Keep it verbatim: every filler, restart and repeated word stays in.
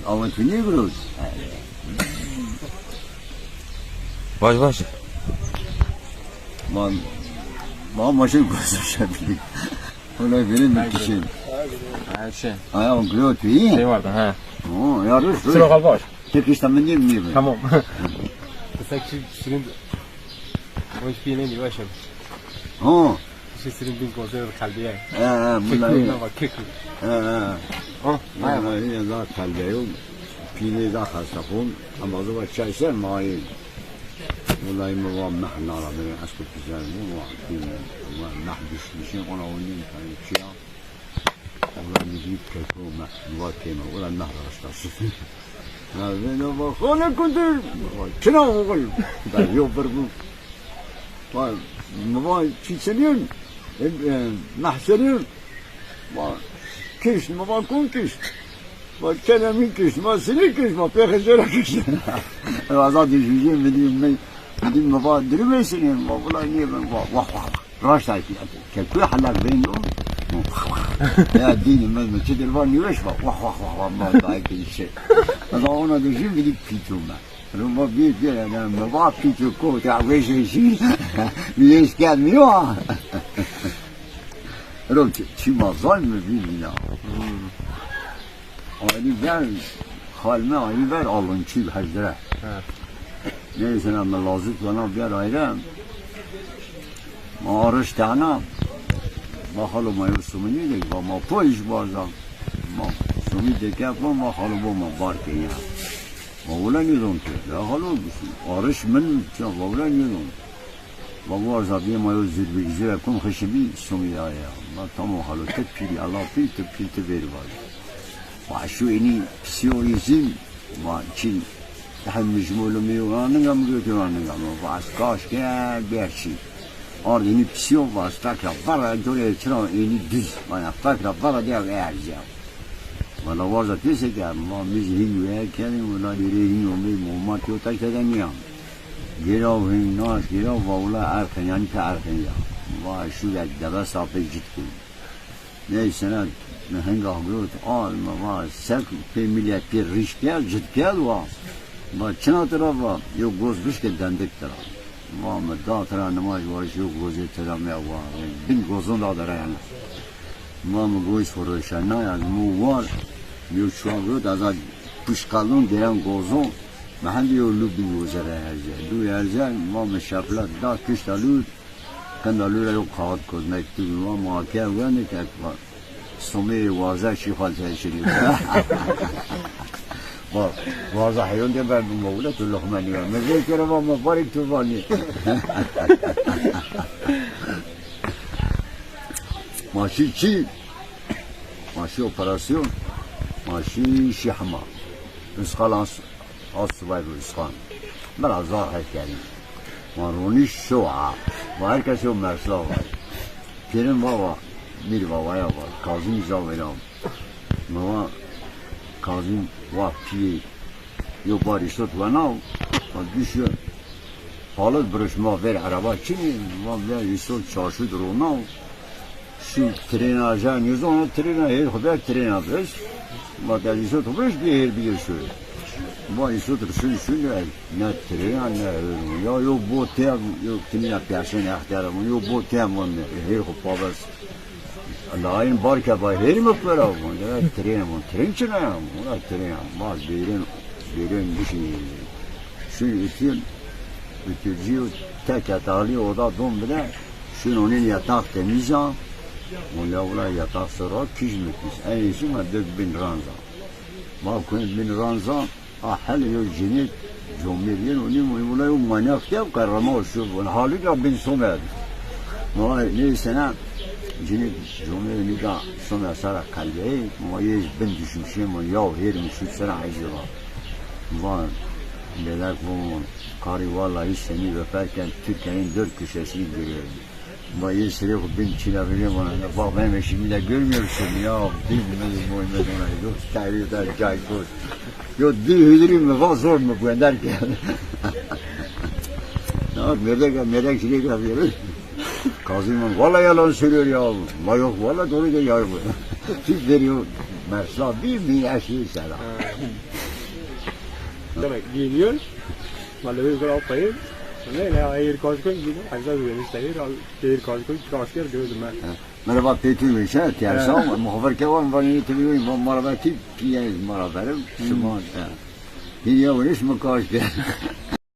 Ama tu niye gülüyorsun? Baş baş. Ma, ma maşın koysa şabili. Ona verin bir kişi. Ayşe. Aya, o gülüyor tu iyi. Şey vardı ha. Oo, ya rus, rus. Sıra kalbaş. Tek işte ben diyeyim niye böyle? Tamam. Kısa kişi, kişinin o iş bir yemeği başım. Oo. Şişirin bin gozê kalbiye. He, he, bunlar. Kekû, ne var, kekû. He, he. Oh, bunlar yine daha kalbiye yok. Pîlê daha hasta kon. Ama zıva çay ser mayın. Vallahi mi va meh nara beni aşkı güzel mi va. Bilmem. Va meh düşmüşüm ona onun tane çiya. Ola mi dî keko me, mi va kême, ola meh raşta şi. Ha, vêno va, xone kundir. Va, çina oğul? Ben yo bir bu. Va, mi va, çi senîn? E, e, meh senîn? Va, kişt, mi va, kun kişt? Va, çene mi kişt, ma sinî kişt, ma pêxe jêra kişt. Raza dî jûjê mi dî, mi dî, mi va, dirî mi senîn? Va, vula nîye ben, va, va, va, va. Raşta ki, ke kuy halak vêndo. Ya dînî mi, mi çi dir va nîweş va. Wah, wah, wah, wah, ma dayê ki şey. Eza ona de jî vîdî pîto me. Roma bir bir yani mi va pîto ko ya weşe jî. Mi yeş gelmiyor. Ro çi, çi ma zan mi bilmiyor. Ayrı ver, halme ayrı ver alın çil hecdire. He. Neyse, ama lazut bana bir ayrı. Ma arış tane. Ma xalo ma yo sumini de, ma, ma po iş baza. Ma sumi de ke po, ma xalo bo ma bar ke ya. Ma ulan yudon ke. Ya xalo, arış min, ya ma ulan yudon. Ma warza bîye ma yo zirbi, zira kum xişi bî, sumî ya ya. Ma tamam xalo, ti pîlî, Allah pîl, ti pîl, ti vêrî vajî. Ma şu enî psîyo îzîn, ma çin, hem mijmûlû mi yo, aninga mi götür aninga, ma va ez kaş ke gerçî. Ard enî psîyo va ez fekra vera, corê çira enî düz, ma ya fekra vera diya ve erzîya. Wala warza pêse ke, ma mi zî hîn weye kenî, wala lêrê hîn omey, ma ma tiyo tek tede nîya. Gêra hîn nas, gêra va wala erqin, yanî ke erqin ya. Va şu de deve sapê cit kên. Neyse ne, mi hinga girot, al mi va, sek pê millet pê rîş kerd, cit kerd va. Va çina tira va, yo goz bişke dendik tira. Va mi da tira nimaj va, yo gozê tira me va, bin gozon da dira yani. Ma mi goyî xo roşena ya, mi war, yo çuwa girot, ez a puşkalon gelen gozon, mi hendi yo lû bin goze ra erze. Lû erze, ma mi şepla da kişta lû, qinda lû ra yo kağıt koz, mektub, ma ma ke wende ke va, somê warza şî xal teşirî. Va, warza heyon de ben bu mawle tu loxma niye. Mi zey kere va, ma barik tu va niye. Ma şî çi? Ma şî operasyon. Ma şî şî hema. Usqal as, as subay bu usqan. Bela zor her kerin. Ma ronîş şo a. Ma her kes yo mersla va. Pêrin va va. Mîr va va ya va. Kazim za vera. Ma va Kazim va piyê. Yo bar îsot wena, ma düşü. Halit biriş ma ver araba çinî, ma ver îsot çarşu de rona. Şu trêna ja nizona trêna her xo ver trêna biriş. Ma der îsot biriş bir her bir şu. Ma îsot şun şun ne trêna ne ya yo bo tem yo trêna persen extiyar yo bo tem her xo pabes. Lain bar ke ba herî mi pera von, ya tren von, tren çina ya von, ya tren ya, ma bêrên, bêrên bişin. Şun ütül, ütülcü tek yatağlı oda don bile, şun onun yatak temiz ya, o la ula yatak sonra kişmiş. En iyisi ma dök bin ranza. Ma koyun bin ranza, A hele yo cinî comêr yeno nîmo, wula yo manyak ya, karama o şu, wula halî ra bin some. Ma neyse ne, cinî comêr nî da some sara kalbeyî, ma yê bin düşmüşe, ma ya hêrim şu sera eceba. Va, belek bu, karî vallahi seni öperken Türkiye'nin dört köşesini görüyorum. Ma yê sirê xo bin çîna vînê vana. Bak ben şimdi de görmüyorsun ya. Bilmez mi, bilmez ona. Yok, terbiye der, cay koy. Yo, dî hüdrî mi va zor mu bu der ki. Ya, melek, melek çilek yapıyor. Kazım, valla yalan söylüyor ya. La yok, valla doğru diyor ya. Siz veriyor. Mersla bî mi eşî sera. Demek giyiniyor. Vallahi bir kral payı. Ne ne ayır kaç gün gidiyor. Ayza bir işte bir ayır kaç gün kaç kere gördüm ben. Merhaba Petru Veşe, tiyarsa muxabir ke wan vanî tebî ma mara ver tî piye mara verim şima. Hîn ya weriş mi kaç ke.